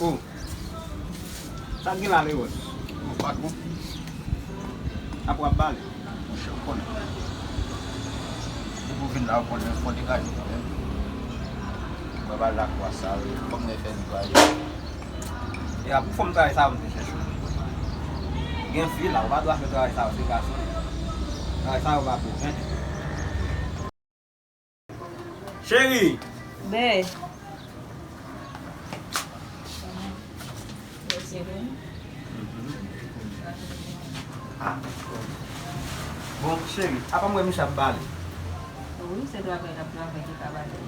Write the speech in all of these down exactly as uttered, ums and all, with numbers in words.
Oh, sa k gen la, Lewòs? Yon patwon. Apre w ap bale. Monchè, ou konnen. Depi w vin la, ou konnen, fò w degaje w kanmenm. Mwen bale lakwa sa, wi. Fò m gen fè netwaye. E a pou fòm travay sa yo m te chèche w. Gen fi la, ou pa dwe fè travay sa yo, se gason. Travay sa yo pa bon, men. Cheri! Bè. Bon, cheri, apa m wè misye ap bale? Wi, se travay l ap travay ki ka bale.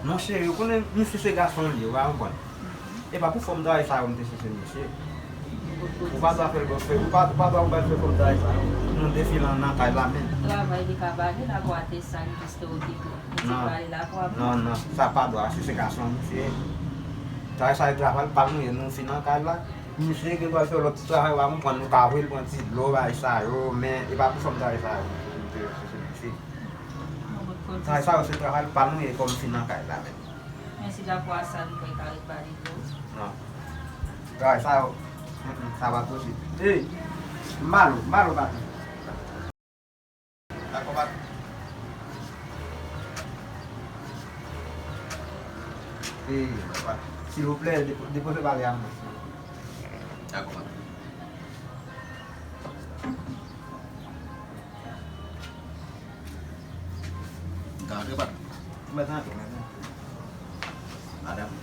Non, cheri, ou konnen misye se gason l ye, ou pa konprann? Epa pou fòm travay sa yo m te chèche misye. Ou pa dwe fè l, ou pa, ou pa dwe fè fòm travay sa yo. Nou de fi nan, nan kay la menm. Travay li ka bale, lakwa te sal, jis te okipe. Misye pale lakwa pou. Non, non, sa pa dwe, si se gason misye. Travay sa yo travay pa nou ye, nou fi nan kay la. Misye gen dwa fè lòt ti travay, ou pa konprann, nou ka voye l pran ti dlo, bagay sa yo, men e pa pou fòm travay sa yo. M te chèche misye. Travay sa yo se travay pa nou ye kòm fi nan kay la menm. Men si lakwa sal, m kwè ka ret bale tou. Non. Travay sa yo, mm, mm, sa pa posib. Ey, m ba l ou, m ba l ou, patwon. Dakò, patwon. Ey, patwon. Silvouplè, depo-, depoze bale a mwen. Dakò, patwon. M ka antre, patwon? Ou mèt antre, mèt antre. Madanm.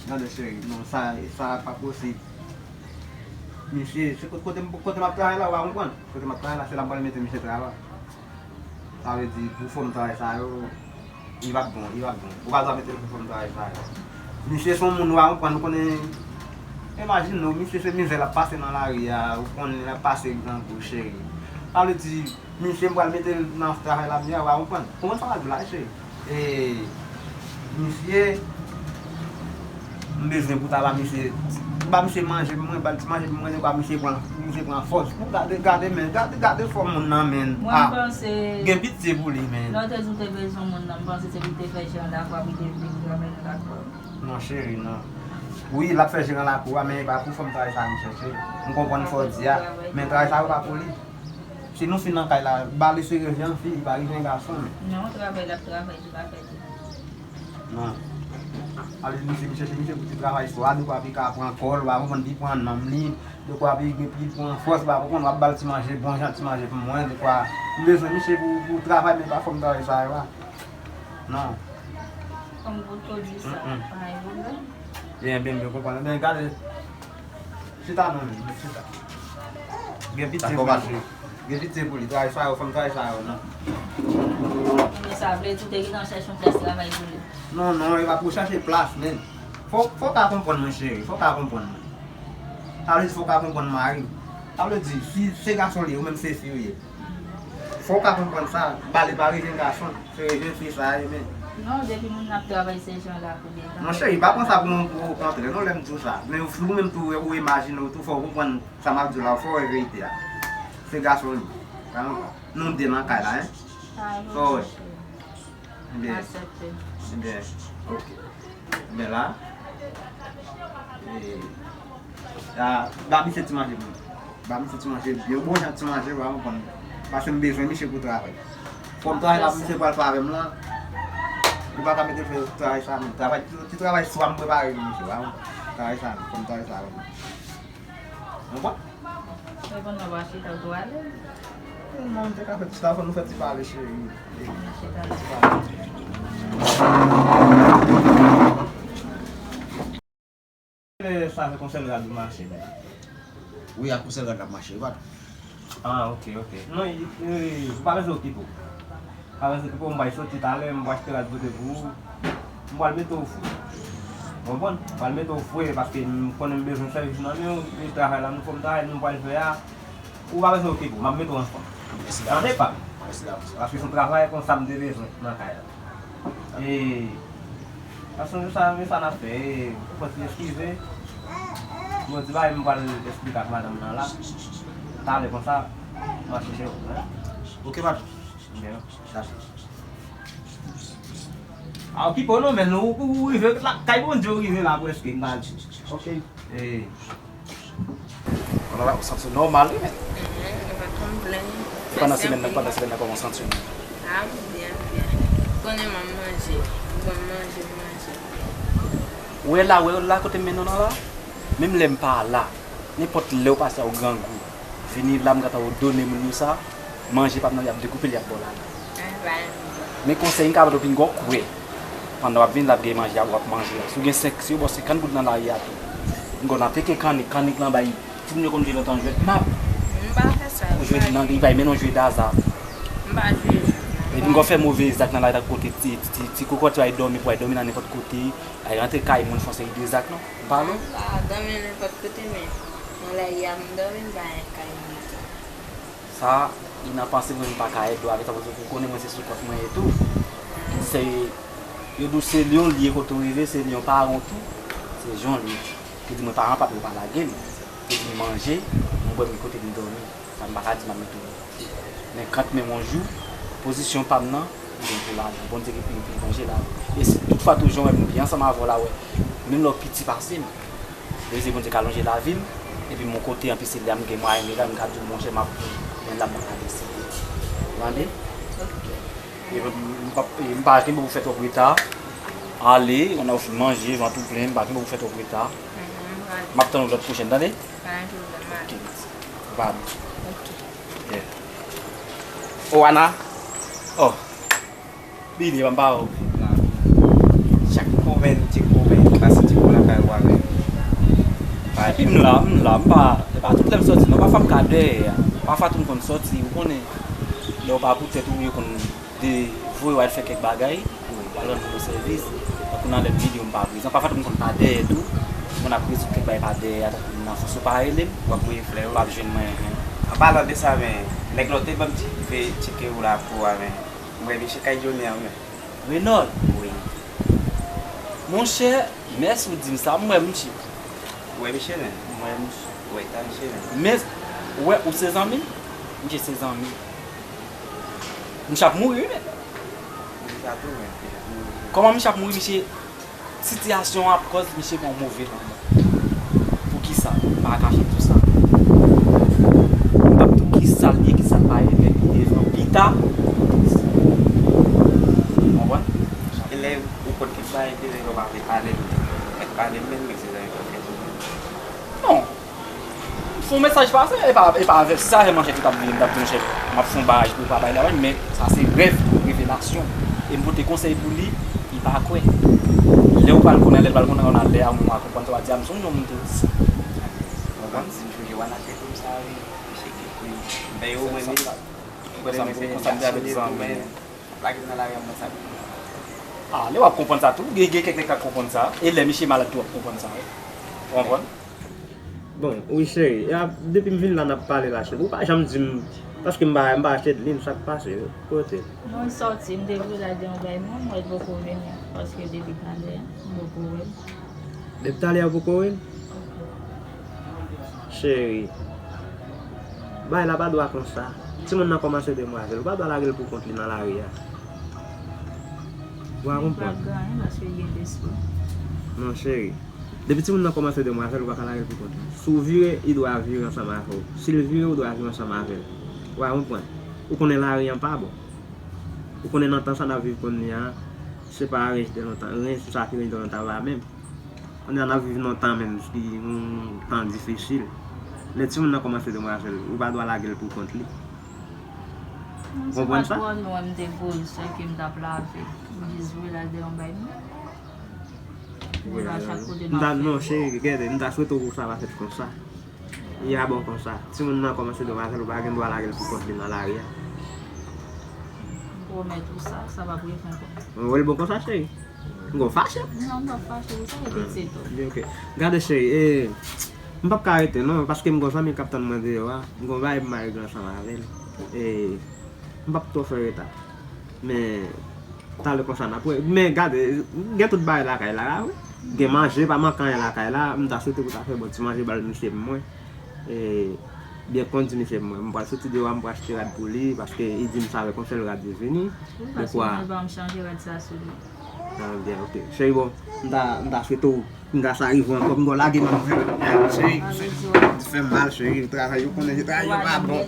Gade, cheri, non, sa, sa pa posib. Misye, se kote, kote, kote m ap travay la, ou pa konprann? Kote m ap travay la, se la m pral mete misye travay. Sa vle di, pou fòm travay sa yo, li p ap bon, li p ap bon. Ou pa dwe mete l pou fòm travay sa yo. Misye se yon moun, ou pa konprann, ou konnen, imajine w, misye se mizè l ap pase nan lari a, ou konnen l ap pase grangou, cheri. Sa vle di, misye m pral mete l nan travay la, m di a, ou pa konprann. Konprann sa m ap di w la, cheri? E, misye, m bezwen pou ta ba misye, ba misye manje pou mwen, ba l ti manje pou mwen, dekwa misye pran, misye pran fòs. Pou gade, gade, men, gade, gade fòm moun nan, men. Mwen, ah, m panse gen pitye pou li, men. Lè w te di w te bezwen moun nan, m panse se pou l te fè jeran lakou a, pou l te vle pou travay nan lakou a. Non, cheri, non. Wi, l ap fè jeran lakou a, men e pa pou fòm travay sa a m chèche. M konprann sa w di a, men travay sa yo pa pou li. Si nou fin nan kay la, bale se revyen fi, li pa revyen gason, men. Non, travay l ap travay, li pa fè tou. Non. Ale misye, misye, misye pou ti travay swa, dekwa pou l ka pran kò l, ou pa konprann, pou l pran nanm li, dekwa pou l, pou l pran fòs, ou pa konprann, w ap ba l ti manje, bon jan ti manje pou mwen, dekwa. M bezwen misye pou, pou travay, men pa fòm travay sa yo a. Non. Kòm pou w di sa, mm, mm, pa gen pwoblèm. Byen, byen, byen konprann. Men gade, chita non, men, chita. Gen pitye pou li. Gen pitye pou li. Travay sa yo, fòm travay sa yo, non. Men sa vle di w te gentan chèche yon plas travay pou li? Non, non, e pa pou chèche plas, men. Fò, fò w ka konprann mwen, cheri. Fò w ka konprann mwen. Sa vle di fò w ka konprann mari w. Sa vle di, si se gason li ye, ou menm se fi w ye. Fò w ka konprann sa, bale pa revyen gason, se revyen fi sa a ye, men. Non, depi moun nan ap travay, se jan lakou li ye. Non, cheri, pa pran sa pou yon, pou yon kontrè, non, lè m di w sa. Men ou, ou menm tou, ou imajine w tou, fò w konprann sa m ap di w la, fò w wè verite a. Se gason li. Sa yon, nou de nan kay la, en. Fò w wè. Ebyen, aksepte. Ebyen, ok. Ebyen la, e, a, ba misye ti manje pou mwen. Ba misye ti manje, yon bon jan ti manje, ou pa konprann. Paske m bezwen misye pou travay. Fò m travay la pou misye pral fè avè m lan. Ou pa ka mete l fè travay sa, men. Travay, ti, ti travay swa m prepare pou misye, ou pa konprann. Travay sa, fò m travay sa avè m. Ou konprann? Telefòn nan pa chita, ou tou alèz. Non, m te ka fè ti, avan nou fè ti pale, cheri. Chita. E, sa se konsèy rad ou mache, men. Wi, ak konsèy rad l ap mache, wi, patwon. Ah, ok, ok. Non, e, e, ou pa bezwen okipe w. Pa bezwen okipe w, m pral soti talè, m pral achte rad pote pou ou. M pral mete w fre. Ou konprann? M pral mete w fre, paske m konnen m bezwen sèvis nan men w, e travay la nou fè m travay, nou pral fè a. Ou pa bezwen okipe w, m ap mete w anfòm. Mèsi davans. Tande pa m. Mèsi davans. Paske se yon travay konsa m te bezwen nan kay la. E, paske se sa, se sa n ap fè. E, ou fòk eskize. Bon, ti bagay m pral esplike ak madanm nan la. Talè konsa, m ap chèche w, hein. Ok, patwon. Byen. Dakò. A, okipe w non, men ou, ou rive la, kay Bondye ou rive la prèske, m ta di. Ok. E. Kounye a la, ou santi w nòmal, wi, men. Mhm, ou pa konn plenn. E pandan semèn nan, pandan semèn nan, kòman w santi w? A, m byen, m byen. Konnen m ap manje. M konn manje, m manje. Ou wè la, ou wè la kote m mennen w nan la? Menm lè m pa la, nenpòt lè w pase a ou grangou, vini la, m gentan òdone moun yo sa, manje pa m nan, y ap dekoupe l, y ap ba w la. Men konsèy m ka ba w, pinga w kwè. Pandan w ap vin la, ap gen manje a, w ap manje a. Si w gen senk, si yo ba w senkant goud nan lari a tou. Pinga w nan teke kannik, kannik lan bay. Timoun yo konn jwe lontan jwèt map. M pa fè sa. Ou jwe nan li, bay mennen w jwe daza. M pa jwe jwèt nan. Epi pinga w fè move zak nan lari, tankou kote ti, ti, ti, ti kokòt yo al dòmi, pou al dòmi nan nenpòt kote. Al rantre kay moun, fè yon seri de zak, non. M pa lou. M pa dòmi nenpòt kote, men nan lari a, m dòmi, m pa al kay moun. Sa, li nan panse mwen, m pa ka ede w avè sa, paske ou konnen mwen se sou kont mwen e tou. Se, yo di w se lyon l ye kote w rive, se lyon paran w tou, se jan l ye. Yo di mwen paran pa m yo pa lage m. Yo di m manje, m bwè, m kote m dòmi. Sa m pa ka di m ap mete w. Men kanmenm yon jou, pozisyon pa m nan, m gen pou l ale. Bondye ki pi, pi manje la. E si tout fwa tou jan w wè m byen ansanm avè w la, wè, menm lè w piti pase m, Bondye, Bondye ka lonje lavi m, epi m yon kote anpi se la m gen mwayen, men la m ka di w, monchè, m ap, men la m pa ka deside. Ou tande? Ok. E m, m, m pa, e m pa kenbe pou fè twòp reta. Ale, on a ou fin manje, vant ou plen, m pa kenbe pou fè twòp reta. Mhm, m prale. M ap tann ou lòt pwochèn, tande? Pa gen pwoblèm, m ale. Ok, mèsi. Ou pa ale. Ok. Ok. Oh, Ana. Oh. Bini, ban m ba ou. Chak moman, ti moman, pase ti kou lakay ou avè m. Epi m la, m la, m pa, se pa tout lè m sòti, non, pafwa m ka dèyè a. Pafwa tou m konn sòti, ou konnen. Lè ou pa pou tèt ou, yo konn de voye w al fè kèk bagay, w al rann moun yo sèvis. Tankou nan lè m vini yo m pa prezan. Pafwa tou m konn pa dèyè tou. M konn ap rezoud kèk bagay pa dèyè a, tankou nan sans ou pa rele m, w ap voye flè, w ap jwenn mwen. An palan de sa, men, nèg la w te ban m ti, te tcheke ou la pou a, men, m wè misye kay Johnny an, men. Renold? Wi. Monchè, mèsi ou di m sa, m wè misye. Ou wè misye, men? M wè misye. Ou wè ta misye, men? Men, ou wè, ou se zanmi m? Misye se zanmi m. Misye ap mouri, wi, men. Misye ap mouri, wi. Kòman misye ap mouri, misye? Sitiyasyon an ap kòz misye pran move moman. Poukisa? M pa kache tout sa. M p ap di w kisa l ye, kisa l pa ye, men pi devan, pita, ou konprann? E lè ou konn kisa l ye, lè yo pa vle pale l, mèt pale l, men, men se sa yo fè. Non. M fè yon mesaj pase, e pa, e pa avèk sa, se manchèt yo t ap vini, m t ap di, monchè, m ap fè yon bagay pou pa bay labann, men sa se rèv, revelasyon. E m pote konsèy pou li, li pa kwè. Lè ou pral konnen, lè l pral konnen, konnen lè a, mwen konprann sa w ap di a, m sonje yon moun te di sa. Ou konprann? Si m sonje w anafè konsa, wi, misye gen pri. Men yo, mwen, konsa m te avèk zanmi. Lage m nan lari a, mwen sa. Ah, lè w ap konprann sa tou, gen, gen kèk nèg k ap konprann sa. E lè misye malad tou, w ap konprann sa. Ou konprann? Bon, wi, cheri. E ap, depi m vin la, n ap pale la, cheri. Ou pa janm di m, paske m pa, m pa achte lin, sa k pase, kote? Mwen sòti, m te vle al di yon bagay, men mwen poko vini, paske depi talè a, m poko wè l. Depi talè a ou poko wè l? Cheri, bagay la pa dwe konsa. Timoun nan kòmanse demwazèl, ou pa dwe lage l pou kont li nan lari a. Ou a konprann? Li p ap gen anyen paske l gen lespri. Non, cheri. Depi timoun nan kòmanse demwazèl, ou pa ka lage l pou kont li. Si w vire, li dwe vire ansanm avè w. Si l vire, ou dwe vire ansanm avè l. Ou a konprann? Ou konnen lari an pa bon. Ou konnen nan tan sa n ap viv kounye a, se pa rens de lontan, rens sa ki rens de lontan pa menm. Kounye a n ap viv nan tan menm ki yon tan difisil. Lè timoun nan kòmanse demwazèl, ou pa dwa lage l pou kont li. Ou konprann sa? Mwen se pa twò lwen m te voye sè ke m t ap lave. M jis voye l al dèyè yon bay mwen. Voye l al dèyè. M ta, non, cheri, gade, m ta swete w pou sa pa fèt konsa. Ya bon konsa. Timoun nan kòmanse demwazèl, ou pa gen dwa lage l pou kont li nan lari a. M pwomèt ou sa, sa p ap rive ankò. Ou wè l bon konsa, cheri? M gon fache? Non, m p ap fache pou sa, e pitit ou. Byen, ok. Gade, cheri, e, m p ap ka rete, non, paske m gon zanmi k ap tann mwen deyò a. M gon bagay pou m al regle ansanm avè l. E, m p ap twò fè reta. Men, talè konsa n ap wè. Men, gade, gen tout bagay lakay la, la, wi. Gen manje, pa manke anyen lakay la. M ta swete pou ta fè bon ti manje ba l misye pou mwen. E, byen konn di misye pou mwen. M pral soti deyò a, m pral achte rad pou li, paske li di m sa avèk yon sèl rad li vini. Wi, paske mwen pa m chanje rad sa sou li. Ah, byen, ok. Cheri, bon, m ta, m ta swete w, pinga sa rive w ankò, pinga w lage m anfè. Cheri, fè m mal, cheri, travay, ou konnen travay yo pa bon.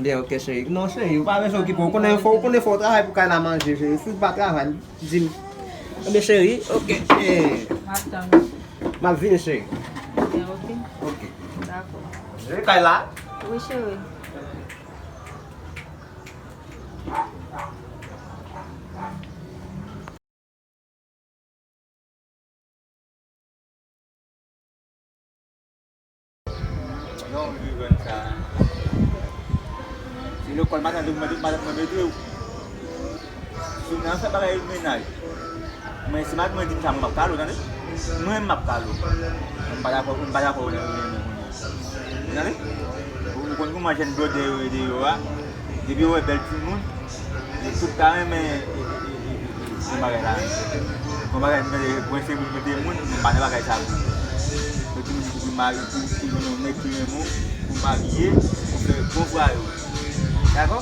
Byen, ok, cheri. Non, cheri, ou pa bezwen okipe w, ou konnen fò, ou konnen fò w travay pou kay la manje, cheri. Si w pa travay, di m. Ebyen, cheri, ok, eh. M ap tann ou. M ap vini, cheri. Byen, ok. Ok. Dakò. Cheri, kay la? Wi, cheri. Non, m viv sa. Se lekòl maten, maten, maten, mwen mete w. Si w nan fè bagay mennaj, mwen, si madanm mwen di m sa, mwen p ap kale w, tande? Mwen, m ap kale w. M pa dakò, m pa dakò, w tande? Ou konn kouman jèn blòdè yo ye deyò a? Depi yo wè bèl timoun, yo tout ta renmen, e, e, e, e, e, e, bagay la. Bon bagay, m tande kwense moun mete moun, m pa nan bagay sa pou yo. Yo timoun ki pou mari, pou, pou jwenn yon nèg ki renmen w, pou marye, pou fè bon vwa yo. Dakò?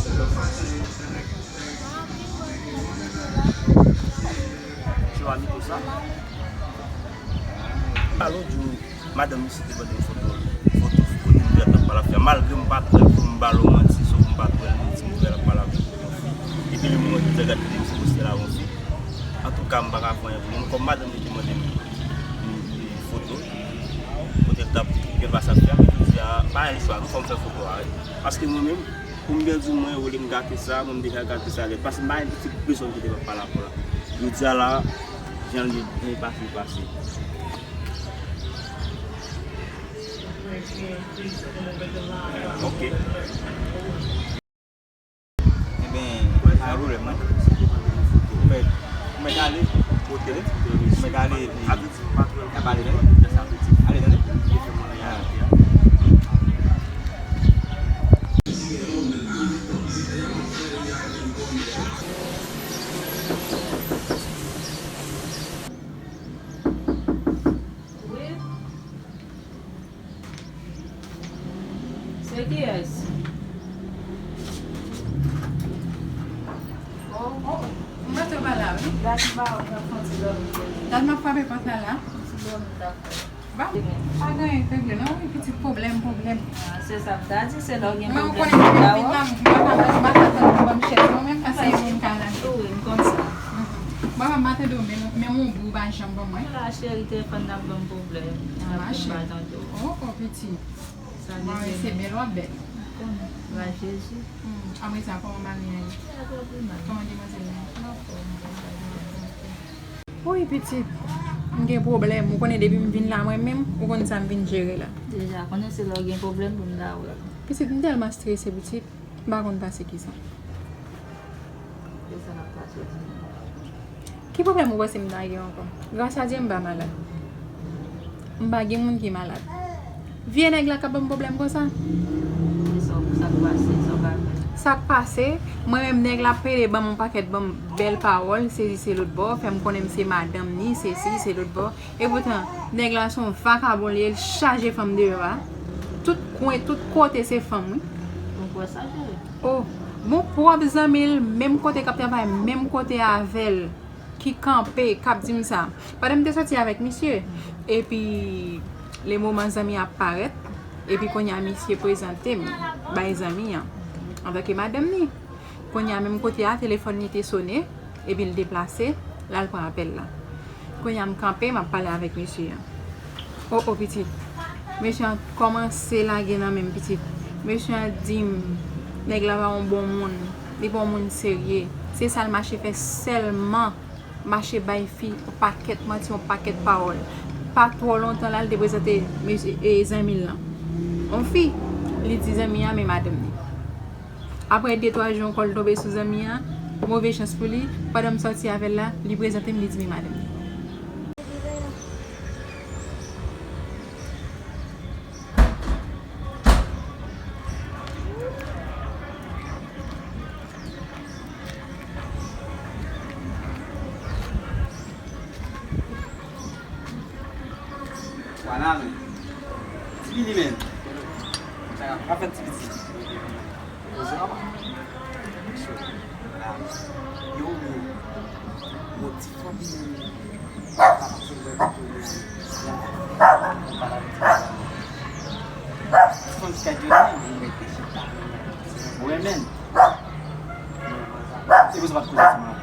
Ti wa mi pou sa. Alon di w, madanm misye te mande m foto, foto kote m te wè l t ap pale avèk fi a. Malgre m pa t wè l, pou m ba l yon manti, sou m pa t wè l, m di m te wè l ap pale avèk yon fi. Epi li mwen ki te gade videyo misye poste la yon fi. Antouka, m pa ka fè anyen pou li. Kòm madanm li te mande m, m, m foto, kote l t ap gen pase ak fi a, men jodi a, pa gen chwa, non, fò m fè foto a, wi. Paske mwen menm, pou m byen di w, mwen, olye m gate sa, mwen, m deja gate sa nèt. Paske m pa gen pitit, pèsonn ki te pral pale avè w la. Jodi a la, jan l ye, jan l pase, l pase. Ok. Ebyen, pa gen pwoblèm, non. Ou mèt, ou mèt ale, ou mèt ale, epi n ap pale, tande? Ale, tande? Ah. Wi. Se kiyès? Oh, oh, m mete w pa la, wi. Dat m pa wè w, m ap fè yon ti dòmi. Dat m ap frape pòt la, la. Yon ti dòmi, dakò. Ba, pa gen anyen k regle, non, wi, pitit, pwoblèm, pwoblèm. Ah, se sa m ta di, se lè w gen pwoblèm pou w ta wè. Mwen, ou konnen, depi m vin la, m pa ka, m pa ka tann pou ban m chèz, non, menm kan se yon moun ka la. Wi, m konn sa. Mhm. Bon, m pa tande w, menm, menm yon bri w pa janm ban mwen. La, cheri, telefòn nan ap ban m pwoblèm. Ah, sa fè m pa tande w. Oh, oh, pitit. Sa depi se bèl w ap bèl. Konnen. Gras Jezi. Hmm, apre sa, kòman mari a ye? Li pa twò pi mal. Kòman demwazèl la ye? Anfòm, li pa twò pi mal. Wi, pitit. M gen pwoblèm. Ou konnen depi m vin la mwen menm, ou konn sa m vin jere la. Deja, konnen se lè w gen pwoblèm pou m ta wè w. Pitit, m tèlman strese, pitit. M pa konn pase kisa. Kisa k ap pase w di m? Ki pwoblèm ou panse m ta gen ankò? Gras a Dye, m pa malad. M pa gen moun ki malad. Vye nèg la k ap ban m pwoblèm konsa. E sa, sa k pase, sa w ka fè? Sa k pase, mwen menm nèg la ap pede ban m yon pakèt, ban m bèl pawòl, sezi se lòt bò, fè m konnen m se madanm ni, sesi, se lòt bò. Epoutan, nèg la se yon vakabon li ye, l chaje fanm deyò a. Tout kwen, tout kote se fanm, wi. Ou kwè sa, cheri? Oh, bon pwòp zanmi l, menm kote k ap travay, menm kote avè l, ki kanpe, k ap di m sa. Pandan m te soti avèk misye, epi le moman zanmi an ap parèt, epi kounye a misye prezante m bay zanmi an, antanke madanm ni. Kounye a menm kote a, telefòn li te sone, epi l deplase, l al pran apèl la. Kounye a m kanpe, m ap pale avèk mesye an. O, o, pitit. Mesye an kòmanse lage nan men m, pitit. Mesye an di m, nèg la pa yon bon moun. Li pa yon moun serye. Se sa l mache fè sèlman. Mache bay fi yon pakèt manti, yon pakèt pawòl. Pa twò lontan la, li te prezante mesye, e, zanmi l lan. Yon fi, li di zanmi an, men madanm li. Apre de twa jou ankò, l tonbe sou zanmi an. Move chans pou li, pandan m sòti avè l la, li prezante m, li di men madanm li. Wana men. Ti Bili men. Sa ka fèt ti piti. Poze papa. Yo men. Yon ti fanmi men. Papa se vre kote yo. Yon ti fanmi pale avèk ti fanmi. Ti fanmi ki ka jwenn li, li mete chita. Ou renmen. E pou sa pa t koze ti mwen.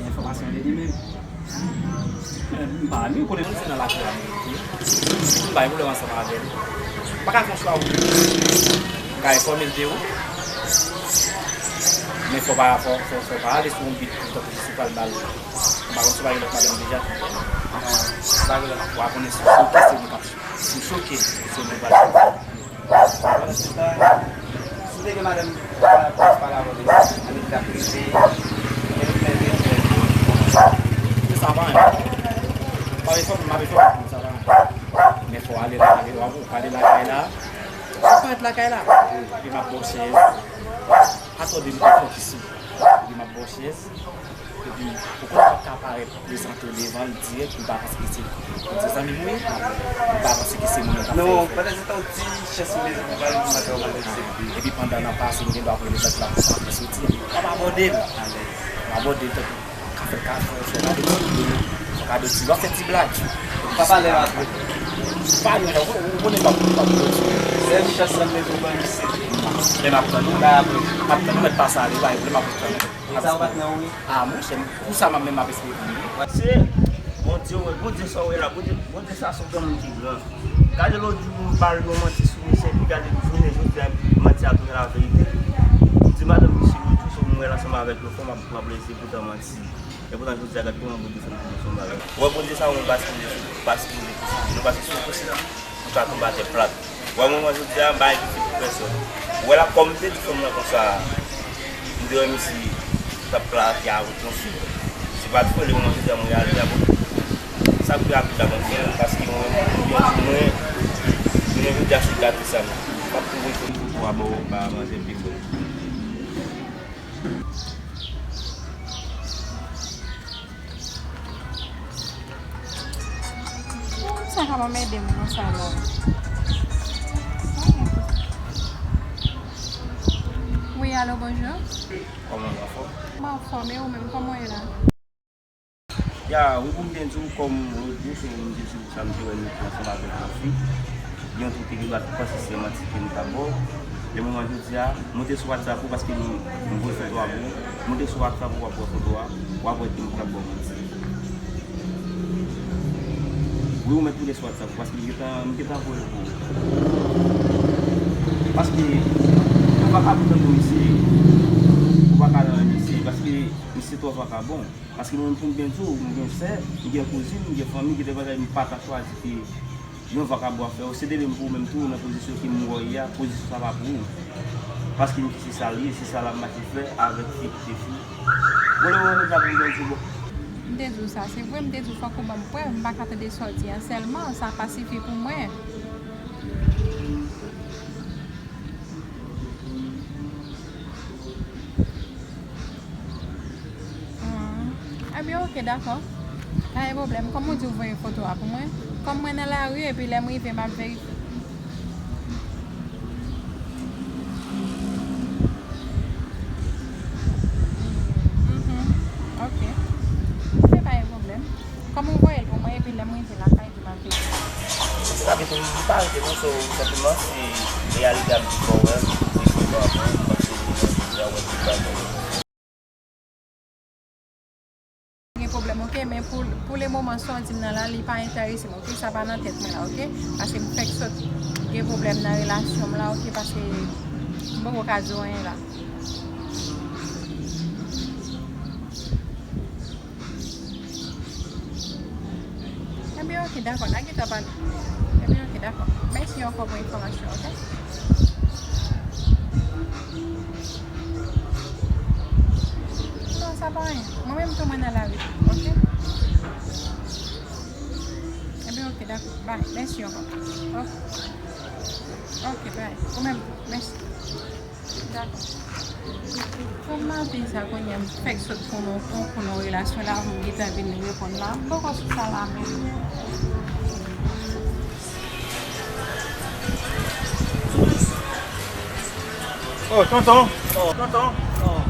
Enfòmasyon de li menm. M pa menm konnen se nan lakay la m rete. M pa gen pwoblèm ansanm avè l. M pa ka fè yon chwa ou. M ka enfòme l de ou. Men fò pa, fò, fò, fò pa ale sou yon bit pou tankou si w pral ba l. M pa konn si w pa gen lòt madanm deja. M pa gen lòt. W a konnen si w choke se mwen k ap, si w choke se mwen k pral choke. Pandan se tan, si w te gen madanm, pa, pa, pa la vòlè, annik t ap rete, annik fè vye fè. Se sa pa anyen. M ap enfòme, m ap enfòme pou sa pa anyen. Men fò w ale la, ale, w ap, w ap ale lakay la. Ou parèt lakay la. Epi m ap ba w chèz. Atande m te fokis ou. Epi m ap ba w chèz. Epi ou konn w ap ka parèt prezante w devan l dirèk, m pa panse ke se, ou di zanmi m wi, m pa panse ke se moun nan k ap fè. Non, pandan se tan w ti chans ou bezwen pou pale pou madanm ou, se. Epi pandan n ap pase, m gen dwa pran lezanp la pou sa, pou soti, m ap abòde l. M abòde l tankou ka fè, ka fè, fè kado ti, fè kado ti, w ap fè ti blag. Pa pale apre. Pa, non, ou, ou konnen m ap, m ap pran ti. Sèl chans lan bezwen ban li se. Men m ap tann ou. M ap tann ou, mèt pase ale, pa gen pwoblèm, m ap tann ou. Sa w pa t nan ou wi. Ah, monchè, pou sa m ap menm ap esplike w. Se Bondye, wè, Bondye sa w wè la, Bondye, Bondye sa se yon granmoun ki gran. Gade lòt jou m pale yon manti sou misye, epi gade jounen jodi a, epi manti a tounen laverite. M di madanm misye lòt jou, se mwen wè l ansanm avèk yon fanm ap pran plezi, epoutan manti. Epoutan jodi a, gade kòman Bondye fè l tounen se yon bagay. Wè Bondye sa yon baskile, baskile pou sou nou, paske si w konsidan, nou ka tonbe atè plat. Wè, moman jodi a, m pa gen pitit pou pèsòn. Wè la, kòm m te di fanm nan konsa, m te wè misye t ap plake avèk yon fi. Se pa t vre, moman jodi a, m reyalize a, bon, sa pi rapid la, mwen fè l, paske mwen, mwen, mwen, mwen, jodi a, sou gate sa, m ap twouve foto a ba w, ba manzè pi bon. Sa ka pa m ede m konsa la. Wi, alo, bonjou. Kòman w anfòm? M anfòm, e ou menm, kòman w ye la? Ya, wi, pou m byen di w, kòm lòt jou, se m te di w sa, m te wè nou ansanm avèk yon fi. Gen yon fi te gen dwa panse se manti ke m t ap ba w. Lè moman jodi a, moute sou WhatsApp ou paske m, m voye foto a pou ou. Moute sou WhatsApp ou, w ap wè foto a, w ap wè ke m pa t ap ba w manti. Wi, ou mèt moute sou WhatsApp ou paske m gentan, m gentan voye l pou ou. Paske ou pa ka tankou misye, ou pa ka nan misye, paske misye twò vakabon. Paske mwen menm pou m byen di w, m gen sè, m gen kouzin, m gen fanmi, gen de bagay m pa ta chwazi ke yon vakabon ap fè yo. Se de menm pou ou menm tou, nan pozisyon ke m wè w ye a, pozisyon sa pa pou ou. Paske m di se sa l ye, se sa l ap mache fè avèk fi ki te fi. Bon, lè mwen menm sa pou m byen di w, bon. M te di w sa, se vre, m te di w fòk ou ban m prèv, m pa ka tande sa w di a sèlman, sa pa sifi pou mwen. Hmm. Ebyen, oke, dakò. Pa gen pwoblèm. Kòm ou di, ou voye foto a pou mwen. Kòm mwen nan lari, epi lè m rive, m ap verifye. Mhm. Oke. Se pa gen pwoblèm. Kòm ou voye l pou mwen, epi lè m rive lakay, Sa vle di m pa rete non, so, senpleman, se reyalite a m di fò wè, m di fò wè, m panse li nan jodi a, wè, tout bagay. Pou, pou le moman, sa w di m nan la, li pa enterese m, oke? Sa pa nan tèt mwen la, oke? Paske m fèk sot gen pwoblèm nan relasyon m la, oke? Paske m poko ka di w anyen la. Ebyen, oke, dakò, n a gentan pale. Ebyen, oke, dakò. Mèsi ankò pou enfòmasyon, oke? Non, sa pa anyen. Mwen menm tou, mwen nan lari, oke? Ebyen, oke, dakò. Bay, mèsi ankò. Oke. Oke, bay. Ou menm tou, mèsi. Dakò. Fanm maten sa kounye a, m fèk sot pou nou, pou, pou nou relasyon la, pou m gentan vin reponn la. M poko sou sa la menm. Oh, tonton. Oh, tonton. Oh.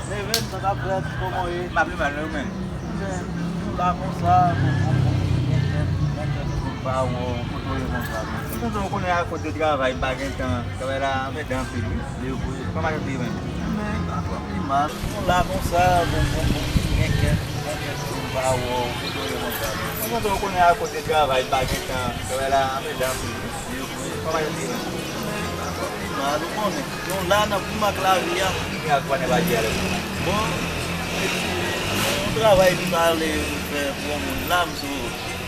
Leve, sa k ap fèt, kòman w ye? M ap pi mal, non, men. Ou la konsa, bon, bon, bon, bon, bon, bon, bon, bon, pa wè w, kote w ye konsa, non? Tonton, ou konnen akoz de travay, m pa gen tan. Travay la anmèdan anpil, wi. Li vre. Kòman w ye menm? Men, pa twò pi mal. Ou la konsa, bon, bon, bon, gen kèk, gen kèk jou m pa wè w, kote w ye konsa, non? Tonton, ou konnen akoz de travay, m pa gen tan. Travay la anmèdan anpil, wi. Li vre. Kòman w ye menm? Men, pa twò pi mal, ou konnen. Nou la nan pou m ak lari a. Gen ak kònè pa di alè. Bon, yon travay li pale fè pou yon moun la, m sou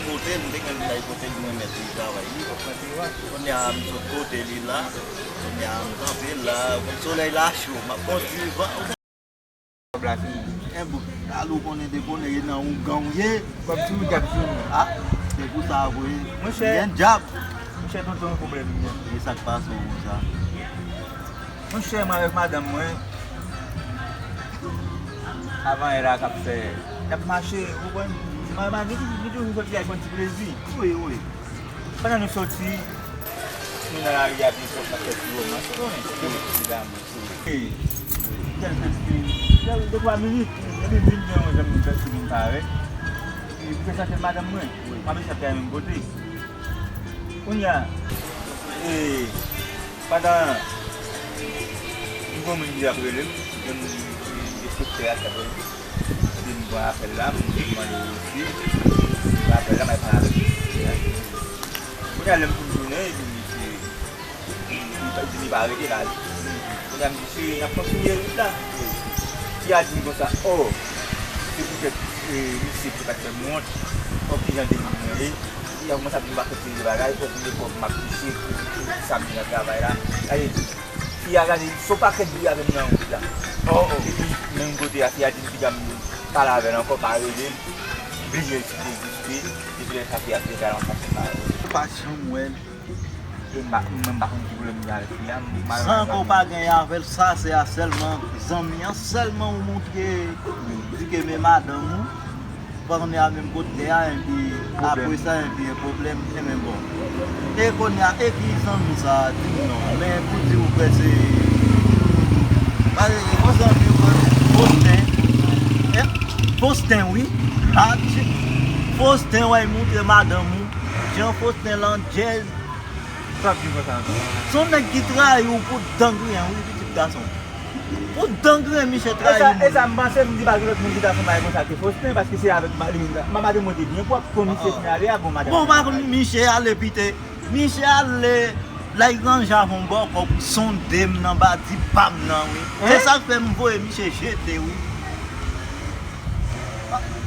kote l, m te gen vin al kote l, mwen mèt li travay li, w ap mèt li wè. Kounye a, m sot kote li la, kounye a, m kanpe la, solèy la cho, m ap kondui van. Kòb la fini. En bout, al ou konnen de bonè ye nan ougan w ye. Kòb sou ou, dyab sou ou. Ah, se pou sa vre. Monchè. Gen dyab. Monchè, tonton, yon pwoblèm m gen. E sa k pase w konsa? Monchè, mwen avèk madanm mwen, avan yè la k ap fè, n ap mache, ou konprann? Mwen, mwen, nou toujou, nou toujou soti avèk yon ti plezi. Wi, wi. Pandan nou soti, nou nan lari a, pi fò n ap fè ti womans, ou konnen, se de, se de damou, se, e, kèlke ti, de, de twa minit, epi m vin gen yon zanmi m ki vin parèt, epi m prezante l madanm mwen, m ap chante menm kote. Kounye a, e, pandan m gon moun ki ap rele m, yon moun ki enspektè a k ap rele m, epi m pran apèl la, m mande yo resi, m pran apèl la, m al pale avèk enspektè a. Kounye a, lè m fin tounen, epi misye, li pa, li pa rete la, li, kounye a, m di, cheri, n ap kontinye wout la. Fi a di m konsa, o, se poutèt, e, misye ki pa t fè m wont, o, kijan de moun mwen ye. Fi a kòmanse ap di m pa kontinye bagay, fòk m fòk m ap touche pou, pou sa m gen nan travay la. Gade, fi a gade, se yon pakèt bri avè m nan wout la. Oh, oh. Epi, menm kote a, fi a di m piga m pale avè l ankò, pa rele m. Bliye l si te egziste, depi lè sa fi a te gade anfas m pa rele. Ou pa janm wè l. E m pa, mwen m pa konn ki pwoblèm m gen avèk fi a, m pa. San ke w pa genyen avè l, sa se a sèlman zanmi an, sèlman ou montre, di ke men madanm ou. Pandan a menm kote a, epi apre sa, epi gen pwoblèm, e men bon. E kounye a, e ki zanmi sa a, di m non, men pou di ou kwè se, pale, yon zanmi ou kwè, Faustin, e, Faustin, wi, Hatch, Faustin, w al montre madanm ou, jan Faustin landjèz, sa ap di konsa ankò. Se yon nèg ki trayi w pou dan griyen, wi, pitit gason. Pou dan griyen, misye trayi moun. E sa, e sa m panse, m di pa gen lòt moun ki ta fè bagay konsa ke Faustin, paske se avèk ma-, li, ma-, madanm mwen te byen pwòp, kon misye kounye a ale a, bon, madanm. Bon, pa konn misye ale pite. Misye ale, l al ranje avè yon bòkò pou sonde m nan badi pa m nan, wi. Se sa k fè m voye misye jete, wi.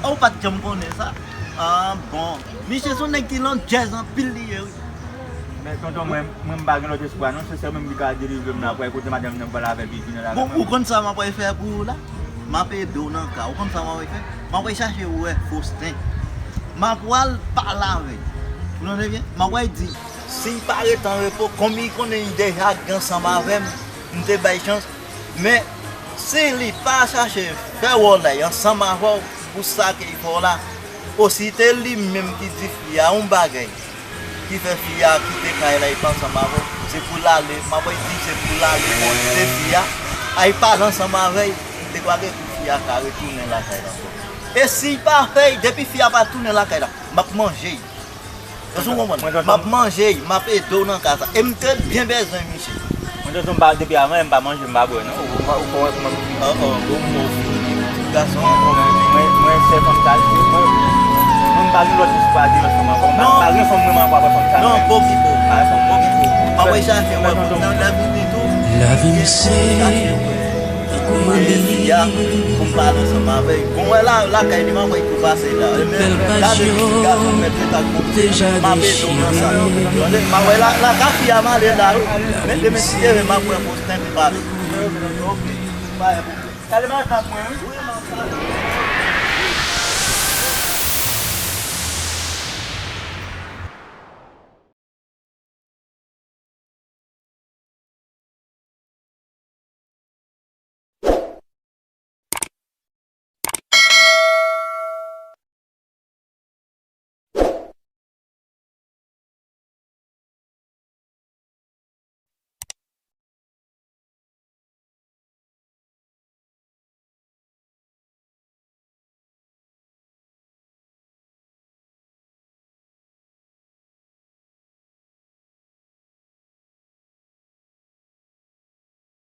Ou pa t janm konnen sa? Ah, bon. Misye se yon nèg ki landjèz anpil li ye, wi. Men tonton, mwen, mwen m pa gen lòt espwa non, se sèl mwen ki ka delivre m la, pou al kote madanm nan, m pale avè l, pi vin la. Bon, ou konn sa m ap fè pou ou la? M ap ede w nan ka. Ou konn sa m ap fè? M ap chache wè Faustin. M ap pral pale avè l. Ou tande byen? M ap di, si l pa ret an repo, kòm li konnen li deja gen ansanm avè m, m te bay chans. Men, si li pa chache fè wòlay ansanm avè w pou sa ke li fè w la, o si te li menm ki di fi a yon bagay, ki fè fi a kite kay la epi ansanm avè w, se pou l ale, m ap di se pou l ale kote fi a, al pale ansanm avè l, dekwa ke fi a ka retounen lakay la ankò. E si l pa fè l, depi fi a pa tounen lakay la, m ap manje l. Èske w konprann? M ap manje l, m ap ede w nan ka sa. E m te byen bezwen misye. Mwen te di w m pa, depi avan yè m pa manje, m pa bwè non. Ou, ou, ou, ou, ou, ou, ou, ou, ou, gason, mwen, mwen, mwen, se fanm sa, mwen, Pa gen lòt espwa de ansanm avè w. Pa gen fanm mwen, mwen pa wè fanm sa. Non, bon pipo. Pa gen fanm mwen. Bon pipo. Pa wè chache wè moun nan lavi li tou. Lavi m se tankou yon liv. Pou m pale ansanm avè l. Bon, wè la, lakay li, m ap wè tou pase la. Bèl paj yo deja dechire. Pa wè la, la ka fi a m ale la. Mete men si te m ap wè posten pou pale. Ok. Pa gen pwoblèm. Kale madanm mwen, wi.